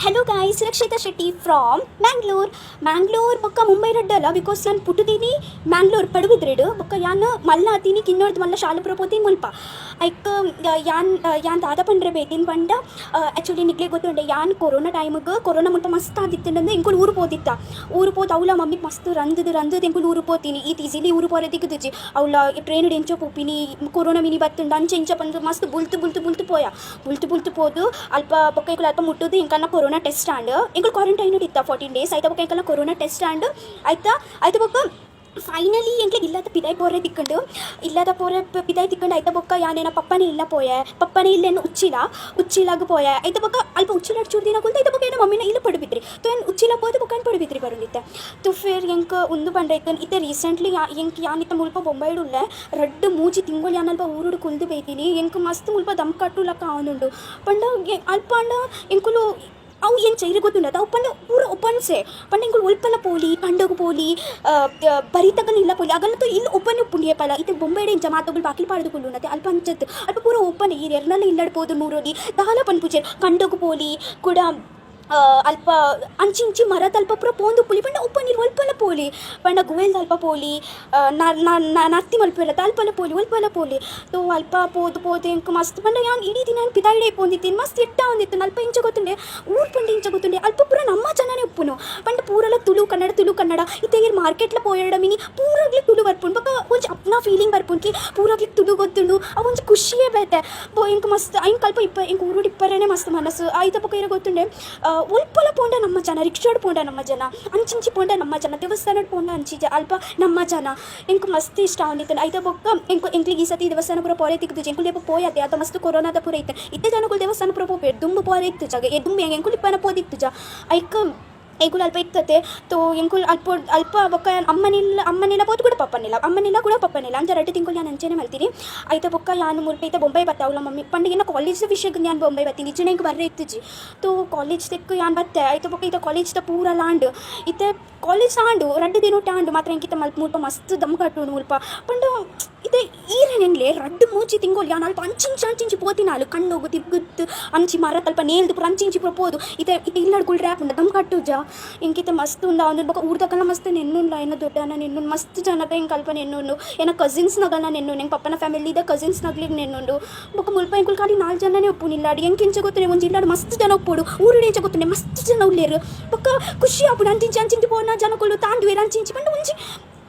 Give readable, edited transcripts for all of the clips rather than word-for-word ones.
Hello guys, Rakshita Shetty from Mangalore. Mangalore ಬೊಕ್ಕ Mumbai ರಡ್ಡಲ್ಲ, because ನಾನು ಪುಟ್ಟುದೀನಿ ಮ್ಯಾಂಗ್ಳೂರ್ ಪಡುಬಿದ್ರಿಡು. ಬೊಕ್ಕ ಯಾನ್ ಮಲ್ಲ ಆತೀನಿ, ಕಿನ್ನೋರ್ದು ಮಲ್ಲ ಶಾಲೆಪುರ ಪೋತೀನಿ ಮುಲ್ಪ. ಐಕ್ ಯಾನ್ ಯಾನ್ ದಾದ ಪಂಡ್ರೆ ಬೇತಿನ ಪಂಡ, ಆ್ಯಕ್ಚುಲಿ ನಿಕ್ಲೆ ಗೊತ್ತುಂಡೆ, ಯಾನ್ ಕೊರೋನಾ ಟೈಮ್ಗೆ, ಕೊರೋನಾ ಮುಲ್ಪ ಮಸ್ತ್ ಆದಿತ್ತಂದ್ರೆ ಎಂಕುಲು ಊರು ಪೋದಿತ್ತ. ಊರು ಪೋದು ಅವಲ ಮಮ್ಮಿಗೆ ಮಸ್ತ್ ರಂದದು ರಂದದು ಎಂಕುಲು ಊರು ಪೋತೀನಿ. ಈತ್ ಈಸಿಲಿ ಊರು ಪೋರೆ ತಿಕ್ಕುದುಜಿ. ಅವಲ ಟ್ರೈನ್ ಎಂಚ ಪೋಪಿನಿ, ಕೊರೋನಾ ಮಿನಿ ಬತ್ತುಂಡು, ಅಂಚ ಇಂಚ ಪಂದು ಮಸ್ತ್ ಬುಲ್ತು ಬುಲ್ತು ಬುಲ್ತು ಪೋಯ. ಬುಲ್ತು ಬುಲ್ತು ಪೋದು ಅಲ್ಪ ಬೊಕ್ಕ ಎಂಕುಲು ಅಲ್ಪ ಮುಟ್ಟುದು ಎಂಕಲ್ನ ಕೊರೋನಾ ಟೆಸ್ಟ್ ಆಂಡ್. ಎಂಕುಲು ಕ್ವಾರಂಟೈನ್ ಇತ್ತ 14 ಡೇಸ್. ಆಯ್ತಾ, ಬೊಕ್ಕ ಎಂಕಲ್ನ ಕೊರೋನಾ ಟೆಸ್ಟ್ ಆಂಡ್. ಆಯ್ತಾ, ಆಯ್ತು. ಬೊಕ್ಕ ಫೈನಲಿ ಎಂಕ್ಲೆಗ್ ಇಲ್ಲದ ಪಿದಾಯ್ ಪೋರೆ ತಿಕ್ಕಂಡು. ಇಲ್ಲದ ಪೋರೆ ಪಿದಾಯ್ ತಿಕ್ಕಂಡು. ಆಯ್ತ, ಬೊಕ್ಕ ಯಾನೇನ ಪಪ್ಪನೇ ಇಲ್ಲ ಪೋಯೆ. ಪಪ್ಪನೇ ಇಲ್ಲೇನು ಉಚ್ಚಿಲ, ಉಚ್ಚಿಲಾಗ ಪೋಯೆ. ಆಯ್ತ, ಬೊಕ್ಕ ಅಲ್ಪ ಉಚ್ಚಿಲ ಚೂರು ದಿನ ಕುಲ್ತು. ಆಯ್ತ, ಬೊಕ್ಕ ಏನೋ ಮಮ್ಮಿನ ಇಲ್ಲ ಪಡುಬಿದ್ರಿ. ತೋ ಏನು ಉಚ್ಚಿಲ ಪೋದು ಬೊಕ್ಕ ಏನು ಪಡುಬಿದ್ರಿ ಬರುಂದಿತ್ತೆ. ತು ಫಿರ್ ಎಂಕ್ ಉಂದು ಪಂಡ ಇತ್ತೆ ರೀಸೆಂಟ್ಲಿ ಎಂಕ್ ಯಾನಿತ್ತ ಮುಲ್ಪ ಬೊಂಬೈಡ್ ಉಲ್ಲೆ. 2-3 ತಿಂಗಳು ಯಾನ್ ಅಲ್ಪ ಊರುಡು ಕುಲ್ದು ಬೈತೀನಿ. ಎಂಕ್ ಮಸ್ತ್ ಮುಲ್ಪ ದಮ್ ಕಟ್ಟುಲಕ್ಕ ಆವೊಂದುಂಡು. ಪಂಡ ಅಲ್ಪ ಪಂಡ ಎಂಕುಲು ಅವು ಎಂಚ ಇರು ಗೊತ್ತುಂಡತ? ಅವು ಪಂಡ ಪೂರ ಓಪನ್ಸೆ. ಪಂಡ ಎಂಕುಲು ಒಲ್ಪಲ ಪೋಲಿ, ಕಂಡಗ್ ಪೋಲಿ, ಬರಿತಗನ ಇಲ್ಲ ಪೋಲಿ. ಅಗಲತ ಇಲ್ಲಿ ಓಪನ್ ಉಪ್ಪುಂಡು ಏಪಲ. ಇತ್ತೆ ಬೊಂಬೈಡ್ ಎಂಚ ಮಾತೊಗುಲು ಬಾಕಿಲ್ ಪಾಡ್ದು ಕುಲ್ಲುನತೆ, ಅಲ್ಪ ಅಂಚತ್. ಅಲ್ಪ ಪೂರ ಓಪನ್. ಈರ್ ಎರ್ನಲ ಇಲ್ಲಡ್ ಪೋದು ನೂರೊಲಿ, ದಾಲ ಪನ್ಪುಜೆರ್. ಕಂಡಗ್ ಪೋಲಿ ಕುಡ, ಅಲ್ಪ ಅಂಚಿ ಇಂಚಿ ಮರತ ಅಲ್ಪ ಪೂರ ಪೋಂದು ಪೋಲಿ. ಪಂಡ ಓಪನ್, ಇರ್ ಒಲ್ಪಲ ಪೋಲಿ. ಪಂಡ ಗುವೆಲ್ದ ಅಲ್ಪ ಪೋಲಿ, ನರ್ತಿ ಮಲ್ಪುವೆರತ ಅಲ್ಪಲ ಪೋಲಿ, ಒಲ್ಪಲ ಪೋಲಿ. ತೋ ಅಲ್ಪ ಪೋದು ಪೋದು ಎಂಕ್ ಮಸ್ತ್ ಪಂಡ ಯಾನ್ ಇಡೀ ದಿನ ಪಿದಾಯಿಡೆ ಪೋಂದಿತ್ತೀನಿ. ಮಸ್ತ್ ಎಟ್ಟ ಆವೊಂದಿತ್ತು. ಅಲ್ಪ ಎಂಚ ಗೊತ್ತುಂಡೆ, ಊರು ಪಂಡ ಎಂಚ ಗೊತ್ತುಂಡೆ, ಅಲ್ಪ ಪೂರ ನಮ್ಮ ಜನನೇ ಉಪ್ಪುನು. ಪಂಡ ಪೂರಲ ತುಳು ಕನ್ನಡ, ತುಳು ಕನ್ನಡ. ಇತ್ತೆ ಈರ್ ಮಾರ್ಕೆಟ್ಲ ಪೋಯೆರ್ಡ ಮಿನಿ ಪೂರಗ್ಲಿ ತುಳು ಬರ್ಪುಂಡು. ಬೊಕ್ಕ ಒಂಜಿ ಅಪ್ನ ಫೀಲಿಂಗ್ ಬರ್ಪುಂಡು ಕಿ ಪೂರಗ್ಲಿ ತುಳು ಗೊತ್ತುಂಡು. ಅವು ಒಂಜಿ ಖುಷಿಯೇ ಬೇತೆ. ಬೊ ಎಂಕ್ ಮಸ್ತ್ ಎಂಕ್ ಅಲ್ಪ ಇಪ್ಪ, ಎಂಕ್ ಊರುಡು ಇಪ್ಪರೇನೆ ಮಸ್ತ್ ಮನಸ್ಸು. ಐತ ಬೊಕ್ಕ ಇರ ಗೊತ್ತುಂಡೆ, ಒಲ್ಪಲ ಪೋಂಡ ನಮ್ಮ ಜನ, ರಿಕ್ಷಾಡ್ ಪೋಂಡ ನಮ್ಮ ಜನ, ಅಂಚಿಂಚಿ ಪೋಂಡ ನಮ್ಮ ಜನ, ದೇವಸ್ಥಾನಡ್ ಪೋಂಡ ಅಂಚಿ ಅಲ್ಪ ನಮ್ಮ ಜನ. ಎಂಕ್ ಮಸ್ತ್ ಇಷ್ಟ ಆವೊಂದಿತ್ತುಂಡು. ಐತ ಬೊಕ್ಕ ಎಂಕ್ ಎಂಕ್ಲಿಗ್ ಈ ಸತಿ ದೇವಸ್ಥಾನ ಪೂರ ಪೋರೆ ತಿಕ್ಕುದುಜಿ. ಎಂಕುಲು ಏಪ ಪೋಯತೆ ಅತ ಮಸ್ತ್ ಕೊರೋನಾದ ಪೂರ ಇತ್ತೆ. ಇತ್ತೆ ಜನಕುಲು ದೇವಸ್ಥಾನ ಪೂರ ಪೋಪೆರ್, ದುಂಬು ಪೋರೆ ಇತ್ತುಜ. ದುಂಬು ಎಂಕುಲು ಇಪ್ಪನ ಪೋದಿತ್ತುಜ. ಐಕ್ ಎಂಕುಲು ಅಲ್ಪ ಇತ್ತತೆ. ತೋ ಎಂಕುಲು ಅಲ್ಪ ಅಲ್ಪ ಬೊಕ್ಕ ಅಮ್ಮನಿಲ್ಲ, ಅಮ್ಮನಿಲ್ಲ ಪೋದು ಕೂಡ ಪಪ್ಪನಿಲ್ಲ, ಅಮ್ಮನಿಲ್ಲ ಕೂಡ ಪಪ್ಪನಿಲ್ಲ. ಅಂಚ 2 ತಿಂಗಳು ಯಾನ್ ಅಂಚೆನೆ ಮಲ್ತೀನಿ. ಐತ ಬೊಕ್ಕ ಯಾನ್ ಮುಲ್ಪ ಇತ್ತೆ ಬೊಂಬೈ ಬತ್ತೆ. ಅವಳ ಮಮ್ಮಿ ಪಂಡ ಎನ್ನ ಕಾಲೇಜ್ದ ವಿಷಯಕ್ಕೆ ಯಾನ್ ಬೊಂಬೈ ಬತ್ತೀನಿ. ಇಜ್ಜಿಂಡ ಎಂಕ್ ಬರ್ರೆ ಇತ್ತುಜಿ. ತೋ ಕಾಲೇಜ್ ತೆಕ್ಕು ಯಾನ್ ಬತ್ತೆ. ಐತ ಬೊಕ್ಕ ಇತ್ತೆ ಕಾಲೇಜ್ದ ಪೂರ ಲಾಂಡ್. ಇತ್ತೆ ಕಾಲೇಜ್ ಆಂಡು, 2 ದಿನೊಟ್ಟೆ ಆಂಡು ಮಾತ್ರ. ಎಂಕಿತ್ತ ಮಲ್ಪ ಮುಲ್ಪ ಮಸ್ತ್ ದಮ್ ಕಟ್ಟುಂಡು ಮುಲ್ಪ. ಪಂಡ ಇತ್ತೆ ಈರೆನೆನ್ಲೆ, 2-3 ತಿಂಗಳು ಯಾನ್ ಅಲ್ಪ ಅಂಚಿಂಚಿ ಅಂಚಿಂಚಿ ಪೋತಿನಾಲು. ಕಣ್ಣೋಗು ತಿರ್ಗುತ್ತು ಅಂಚಿ ಮರ ತಲ್ಪ ನೇಲ್ದು ಪೂರ ಅಂಚಿಂಚಿ ಪೂರ ಪೋದು. ಇತ್ತೆ ಇತ್ತೆ ಇಲ್ಲಡ್ ಕುಲ್ರೆ ಆಪುಂಡ, ದಮ್ ಕಟ್ಟುಜ. ಎಂಕಿತ್ತೆ ಮಸ್ತ್ ಉಂಡು ಅವನು. ಬೊಕ್ಕ ಊರ್ದಕಲ್ಲ ಮಸ್ತ್ ನೆನ್ನುಂಡ್ಲ. ಎನ್ನ ದೊಡ್ಡನ ನೆನ್ನುಂಡು, ಮಸ್ತ್ ಜನತ ಎಂಕ್ ಅಲ್ಪ ನೆನ್ನುಂಡು. ಎನ್ನ ಕಸಿನ್ಸ್ ನಗಲ್ನ ನೆನ್ನುಂಡು. ಎಂಕ್ ಪಪ್ಪನ ಫ್ಯಾಮಿಲಿದ ಕಸಿನ್ಸ್ ನಗ್ಲಿಗ್ ನೆನ್ನುಂಡು. ಬೊಕ್ಕ ಮುಲ್ಪ ಎಂಕುಲು ಖಾಲಿ ನಾಲ್ ಜನನೇ ಉಪ್ಪುನು ಇಲ್ಲಾಡ್. ಎಂಕ್ ಎಂಚ ಗೊತ್ತುಂಡೆ, ಒಂಜಿ ಇಲ್ಲಾಡ್ ಮಸ್ತ್ ಜನ ಉಪ್ಪೊಡು. ಊರುಡು ಎಂಚ ಗೊತ್ತುಂಡೆ, ಮಸ್ತ್ ಜನ ಉಲ್ಲೇರು. ಬೊಕ್ಕ ಖುಷಿ ಆಪುಂಡು. ಅಂಚಿಂಚಿ ಅಂಚಿಂಚಿ ಪೋನ ಜನಕುಲು ತಾಂಡುವೆರ್ ಅಂಚಿಂಚಿ. ಪಂಡ ಒಂಜಿ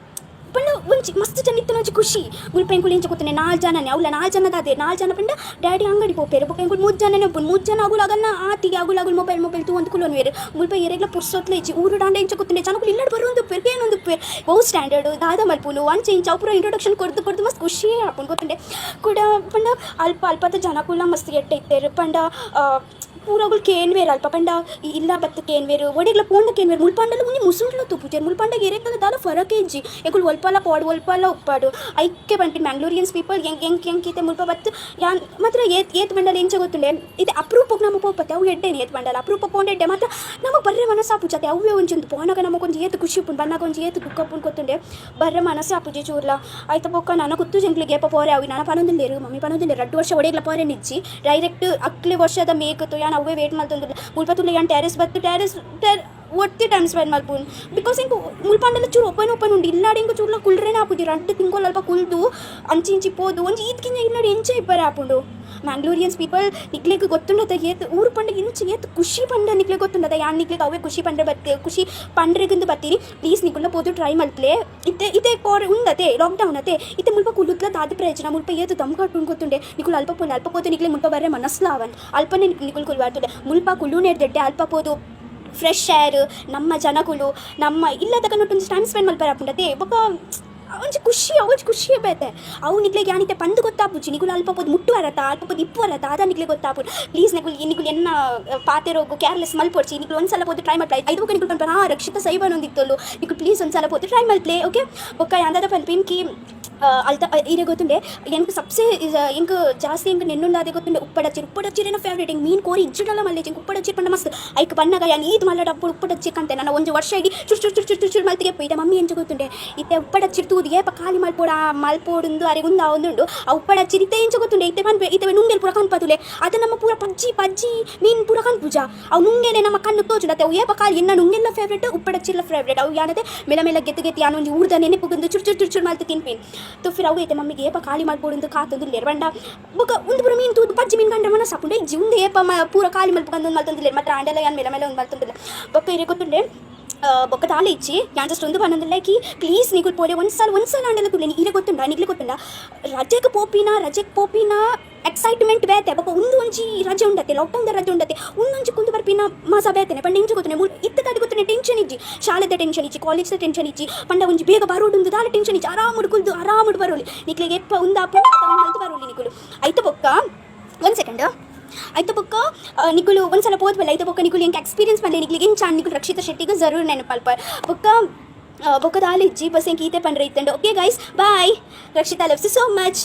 ಪಂಡ ಒಂಜಿ ಮಸ್ತ್ ಜನ ಇತ್ತನ ಒಂಜಿ ಖುಷಿ. ಮುಲ್ಪ ಎಂಕುಲು ಎಂಚ ಗೊತ್ತುಂಡೆ, ನಾಲ್ ಜನನೇ ಅವ್ಲ. ನಾಲ್ ಜನದ ಅದೇ ನಾಲ್ ಜನ. ಪಂಡ ಡ್ಯಾಡಿ ಅಂಗಡಿ ಪೋಪೆರ್. ಬೊಕ್ಕ ಎಂಕುಲು ಮೂಜಿ ಜನನೇ ಉಪ್ಪುನು. ಮೂಜಿ ಜನ ಅಗುಲು ಅಗಲ್ನ ಆತಿಗೆ ಅಗುಲು ಅಗುಲು ಮೊಬೈಲ್ ಮೊಬೈಲ್ ತೂವೊಂದು ಕುಲ್ಲೊನುವೆರ್. ಮುಲ್ಪ ಏರೆಗ್ಲ ಪುರ್ಸೊತ್ಲ ಇಜ್ಜಿ. ಊರುಡಾಂಡ ಎಂಚ ಗೊತ್ತುಂಡೆ, ಜನಕುಲು ಇಲ್ಲಡ್ ಬರೊಂದು ಉಪ್ಪುವೆರ್, ಕೇನೊಂದು ಉಪ್ಪುವೆರ್, ಬಹು ಸ್ಟ್ಯಾಂಡರ್ಡ್, ದಾದ ಮಲ್ಪುನು, ಅಂಚ ಇಂಚ. ಅವು ಪೂರ ಇಂಟ್ರೊಡಕ್ಷನ್ ಕೊರ್ದು ಕೊರ್ದು ಮಸ್ತ್ ಖುಷಿಯೇ ಆಪುಂಡು ಗೊತ್ತುಂಡೆ. ಕುಡ ಪಂಡ ಅಲ್ಪ ಅಲ್ಪದ ಜನಕುಲ ಮಸ್ತ್ ಎಡ್ಡೆ ಇತ್ತೆರ್. ಪಂಡ ಪೂರಗುಲು ಕೇನ್ವೇರ್ ಅಲ್ಪ. ಪಂಡ ಇಲ್ಲ ಬತ್ತು ಕೇನ್ವೇರು, ಒಡೆಗ್ಲ ಪೋಂಡ ಕೇನ್ವೇರ್. ಮುಲ್ಪಂಡಲ ಒಂಜಿ ಮುಸುಂಟ್ಲ ತೂಪುಜೆರ್. ಮುಲ್ಪಂಡ ಏರೆಗ್ಲ ದಾಲ ಫರಕ್ ಇಜ್ಜಿ. ಎಂಕುಲು ಒಲ್ಪಲ ಪೋಡು, ಒಲ್ಪಲ ಉಪ್ಪಾಡು. ಐಕ್ಕೆ ಪನ್ಪಿನ ಮ್ಯಾಂಗ್ಳೂರಿಯನ್ಸ್ ಪೀಪಲ್, ಎಂಕ್ ಎಂಕ್ ಎಂಕ್ ಇತ್ತೆ ಮುಲ್ಪ ಬತ್ತು ಯಾನ್ ಮಾತ್ರ ಏತ್ ಏತ್ ಬಂಡಲ ಎಂಚ ಗೊತ್ತುಂಡೆ, ಇತ್ತೆ ಅಪ್ರೂಪಕ್ಕೆ ನಮ ಪೋಪತ್ತೆ, ಅವು ಎಡ್ಡೆನೆ. ಏತ್ ಬಂಡಲ ಅಪ್ರೂಪ ಪೋಂಡ ಎಡ್ಡೆ. ಮಾತ್ರ ನಮಗೆ ಬರ್ರೆ ಮನಸ್ಸಾಪುಜತೆ. ಅವೇ ಒಂಜೊಂದು ಪೋನಾಗ ನಮಗೊಂಜಿ ಏತ್ ಖುಷಿ ಉಪ್ಪುಂಡು, ಬನ್ನಾಗ ಒಂಜಿ ಏತ್ ದುಃಖ ಉಪ್ಪುಂಡು ಗೊತ್ತುಂಡೆ. ಬರ್ರೆ ಮನಸ್ಸು ಆಪುಜಿ ಚೂರ್ಲ. ಆಯ್ತ, ಬೊಕ್ಕ ನನ ಗೊತ್ತು ಎಂಕ್ಲಿಗೆ ಏಪ ಪೋರೆ ಅವಿ ನನ ಪನೊಂದುಲ್ಲೆರ್. ಮಮ್ಮಿ ಪನೊಂದುಲ್ಲೆರ್, 2 ವರ್ಷ ಒಡೆಗ್ಲ ಪೋರೆ ನಿಜ್ಜಿ, ಡೈರೆಕ್ಟ್ ಅಕ್ಲೆ ವರ್ಷದ ಮೇಕತ್ತು. ಯಾನ್ ಅವೇ ವೇಟ್ ಮಲ್ತೊಂದುಲ್ಲೆ. ಮುಲ್ಪ ತುಲೆ ಯಾನ್ ಟೆರೆಸ್ ಬತ್ತು ಟೆರೆಸ್ ಒತ್ತಿ ಟೈಮ್ ಸ್ಪೆಂಡ್ ಮಲ್ಪುನ್. Because ಎಂಕ್ ಮುಲ್ಪಂಡಲ ಚೂರು ಓಪನ್ ಓಪನ್ ಉಂಡು. ಇಲ್ಲಾಡ ಎಂಕ್ ಚೂರ್ಲ ಕುಲ್ರೆನೆ ಆಪುಜಿ. 2 ತಿಂಗಳು ಅಲ್ಪ ಕುಲ್ದು ಅಂಚಿ ಇಂಚಿ ಪೋದು ಒಂಜಿ ಈತ್ಕಿಂಜ ಇಲ್ಲಾಡ ಎಂಚ ಇಪ್ಪರೆ ಆಪುಂಡು. ಮ್ಯಾಂಗ್ಳೂರಿಯನ್ಸ್ ಪೀಪಲ್, ನಿಕ್ಲೆಗ್ ಗೊತ್ತುಂಡತ ಏತ್ ಊರು ಪಂಡ ಇಂಚ ಏತ್ ಖುಷಿ ಪಂಡ ನಿಕ್ಲೆಗ್ ಗೊತ್ತುಂಡತ. ಯಾನ್ ನಿಕ್ಲೆಗ್ ಅವೇ ಖುಷಿ ಪಂಡ್ರೆ ಬತ್ತೆ, ಖುಷಿ ಪಂಡ್ರೆಗಂದು ಬತ್ತೀನಿ. ಪ್ಲೀಸ್ ನಿಕುಲ್ನ ಪೋದು ಟ್ರೈ ಮಲ್ಪ್ಲೆ. ಇತ್ತೆ ಇತ್ತೆ ಕೋರೆ ಉಂಡತೆ, ಲಾಕ್ಡೌನ್ ಅತೆ. ಇತ್ತೆ ಮುಲ್ಪ ಕುಲ್ಲುತ್ಲ ದಾದ ಪ್ರಯೋಜನ? ಮುಲ್ಪ ಏತ್ ದಮ್ ಕಟ್ಟುಂಡು ಗೊತ್ತುಂಡೆ. ನಿಕುಲು ಅಲ್ಪ ಪೋಲೆ. ಅಲ್ಪ ಪೋದು ನಿಕ್ಲೆ ಮುಲ್ಪ ಬರ್ರೆ ಮನಸ್ಲ ಆವನ್. ಅಲ್ಪನೆ ನಿಕುಲು ಕುಲ್ವಾರ್ತುಲೆ. ಮುಲ್ಪ ಕುಲ್ಲುನೆರ್ದೆಡ್ಡೆ ಅಲ್ಪ ಪೋದು ಫ್ರೆಶ್ ಏರ್, ನಮ್ಮ ಜನಕುಲು, ನಮ್ಮ ಇಲ್ಲದ ಒಂಜಿ ಟೈಮ್ ಸ್ಪೆಂಡ್ ಮಲ್ಪರೆ ಆಪುಂಡತೆ. ಬೊಕ್ಕ ಒಂಜಿ ಖುಷಿ, ಅವು ಖುಷಿಯೇ ಬೇತೆ. ಅವು ನಿಕ್ಲೆಗ್ ಯಾನಿತ್ತೆ ಪಂದ್ ಗೊತ್ತಾಪುಜಿ. ನಿಕುಲು ಅಲ್ಪ ಪೋದು ಮುಟ್ಟುವರತ, ಅಲ್ಪ ಪೋದು ಇಪ್ಪುವರತ, ಅದ ನಿಕ್ಲೆ ಗೊತ್ತಾಪುಂಡು. ಪ್ಲೀಸ್ ನಿಕುಲು ನಿಕುಲು ಎನ್ನ ಪಾತೆರೋಗು ಕೇರ್ಲೆಸ್ ಮಲ್ಪೊಡ್ಚಿ. ನಿಕುಲು ಒಂದ್ಸಲ ಪೋದು ಟ್ರೈ ಮಲ್ಪಲೆ. ಐದು ಬೊಕ್ಕ ನಿಕುಲು ಪನ್ಪರ, ಹಾ ರಕ್ಷಿತ ಸೈ ಪನೊಂದಿತ್ತೊಲು. ನಿಕುಲು ಪ್ಲೀಸ್ ಒಂದ್ಸಲ ಪೋದು ಟ್ರೈ ಮಲ್ಪ್ಲೆ, ಓಕೆ? ಬೊಕ್ಕ ಯಾಂದಾದ ಪನ್ಪಿನ್ ಕಿ ಅಲ್ತ ಇರೆ ಗೊತ್ತುಂಡೆ, ಎಂಕ್ ಸಬ್ಸೆ ಎಂಕ್ ಜಾಸ್ತಿ ಎಂಕ್ ನೆನ್ನುಂಡಾದೆ ಗೊತ್ತುಂಡೆ, ಉಪ್ಪಡಚ್ಚಿರ್. ಉಪ್ಪಡಚ್ಚಿರ್ ಎನ್ನ ಫೇವ್ರೇಟ್. ಎಂಕ್ ಮೀನ್ ಕೋರಿ ಇಜ್ಜಿಡಲ ಮಲ್ಲೆಜ್. ಎಂಕ್ ಉಪ್ಪಡಚ್ಚಿರ್ ಪಂಡ ಮಸ್ತ್. ಐಕ್ ಬನ್ನಗ ಯಾನ್ ಈತ್ ಮಲ್ಲ ಡಬ್ಬು ಉಪ್ಪಡಚ್ಚಿರ್ ಕಂತೆ. ನನ್ನ ಒಂಜಿ ವರ್ಷ ಇಡೀ ಚುರ್ ಚುರ್ ಚುರ್ ಚುರ್ ಚುರ್ ಚುರ್ ಮಲ್ತಿಗೆ. ಇತ್ತೆ ಮಮ್ಮಿ ಎಂಚ ಗೊತ್ತುಂಡೆ, ಇತ್ತೆ ಉಪ್ಪಡಚ್ಚಿರ್ ತೂದು ತೂದು ಏಪ ಖಾಲಿ ಮಲ್ಪೋಡ ಮಲ್ಪೋಡುಂದು ಅರೆಗ್ ಉಂದು ಆವೊಂದುಂಡು. ಅವು ಉಪ್ಪಡಚ್ಚಿರಿ ಇತ್ತೆ ಎಂಚ ಗೊತ್ತುಂಡೆ, ಇತ್ತೆ ಪನ್ಪೆ ಇತ್ತೆ ನುಂಗೆಲ್ ಪೂರ ಕನ್ಪತುಲೆ ಅತ, ನಮ್ಮ ಪೂರ ಪಜ್ಜಿ ಪಜ್ಜಿ ಮೀನ್ ಪೂರ ಕನ್ಪುಜ, ಅವು ನುಂಗೆಲೆ ನಮ್ಮ ಕಣ್ಣು ತೋಜುಂಡು ಅತ್ತೆ. ಅವು ಏಪ ಖಾಲಿ. ಎನ್ನ ನುಂಗೆಲ್ಲ ಫೇವ್ರೆಟ್, ಉಪ್ಪಡಚ್ಚಿರ್ಲ ಫೇವ್ರೆಟ್. ಅವು ಯಾನತೆ ಮೆಲ್ಲ ಮೆಲ್ಲ ಗೆತ್ತು ಗೆತ್ತು ಯಾನ್ ಒಂಜಿ ಊರ್ದ ನೆನೆಪುಗುಂದು ಚುರು ಚುರು ಚುರು ಚುರು ಮಲ್ತ್ ತಿನ್ಪಿನ್. ತೊ ಫಿರ್ ಅವು ಇತ್ತೆ ಮಮ್ಮಿಗೆ ಏಪ ಖಾಲಿ ಮಲ್ಪೊಡುಂದು ಕಾತೊಂದುಲ್ಲೆರ್. ಪಂಡ ಬೊಕ ಉಂದು ಪೂರ ಮೀನ್ ತೂದು ಪಜ್ಜಿ ಮೀನ್ ಕಂಡ್ರೆ ಮನಸ್ ಆಪುಂಡು. ಇಜ್ಜಿ, ಉಂದು ಏಪ ಪೂರ ಖಾಲಿ ಮಲ್ಪುಗಂದು ಮಲ್ತೊಂದುಲ್ಲೆರ್ ಮಾತ್ರ. ಆಂಡಲ ಯಾನ್ ಮೆಲ್ಲ ಮೆಲ್ಲ ಉಂದು ಮಲ್ತೊಂದುಲ್ಲೆ. ಬೊಕ್ಕ ಇರೆ ಗೊತ್ತುಂಡೆ, ಬೊಕ್ಕ ದಾಲ ಇಜ್ಜಿ. ಯಾನ್ ಜಸ್ಟ್ ಉಂದು ಪನೊಂದುಲ್ಲೆ ಕಿ ಪ್ಲೀಸ್ ನಿಕುಲು ಪೋಲೆ, ಒಂದ್ಸಲ ಒಂದ್ಸಲ ಆಂಡಲ ತೂಲೆ. ಇರೆ ಗೊತ್ತುಂಡ, ನಿಕ್ಲೆ ಗೊತ್ತುಂಡ, ರಜೆಗ್ ಪೋಪಿನ ರಜೆಗ್ ಪೋಪಿನ ಎಕ್ಸೈಟ್ಮೆಂಟ್ ಬೇತೆ, ಬೊಕ್ಕ ಉಂದು ಒಂಜಿ ರಜೆ ಉಂಡತ್ತೆ, ಲಾಕ್ಡೌನ್ ದ ರಜೆ ಉಂಡತ್ತೆ, ಉಂದೊಂಜಿ ಕುಂದು ಬರ್ಪಿನ ಮಜಾ ಬೇತೆನೆ. ಪಂಡ ಎಂಚ ಗೊತ್ತುಂಡೆ, ಮೂಲು ಇತ್ತೆ ದಾದ ಗೊತ್ತುಂಡೆ, ಟೆನ್ಷನ್ ಇಜ್ಜಿ, ಶಾಲೆದ ಟೆನ್ಷನ್ ಇಜ್ಜಿ, ಕಾಲೇಜ್ದ ಟೆನ್ಷನ್ ಇಜ್ಜಿ. ಪಂಡ ಒಂಜಿ ಬೇಗ ಬರೋಡುಂದು ದಾಲ ಟೆನ್ಷನ್ ಇಜ್ಜಿ. ಆರಾಮುಡು ಕುಲ್ದು ಆರಾಮುಡು ಬರೋಲಿ. ನಿಕ್ಲೆಗ್ ಎಪ್ಪ ಉಂದಾಪುಂಡು ಅದ ಮಲ್ತ್ ಬರೋಲಿ ನಿಕುಲು. ಐತ ಬೊಕ್ಕ ಒಂದ್ ಸೆಕೆಂಡ್. ಐತ ಬೊಕ್ಕ ನಿಕುಲು ಒಂದ್ಸಲ ಪೋದ್ಬಲ್ಲ, ಐತ ಬೊಕ್ಕ ನಿಕುಲು ಎಂಕ್ ಎಕ್ಸ್ಪೀರಿಯನ್ಸ್ ಪನ್ಲೆ, ನಿಕ್ಲೆಗ್ ಎಂಚ ಆಂಡ್. ನಿಕುಲು ರಕ್ಷಿತಾ ಶೆಟ್ಟಿಗ್ ಜರೂರ್ ನೆನಪಲ್ಪರ್. ಬೊಕ್ಕ ಬೊಕ್ಕ ದಾಲ ಇಜ್ಜಿ, ಬಸ್ ಎಂಕ್ ಈತೆ ಪಂಡ್ರೆ ಇತ್ತುಂಡು. Okay guys, bye. Rakshita loves you so much.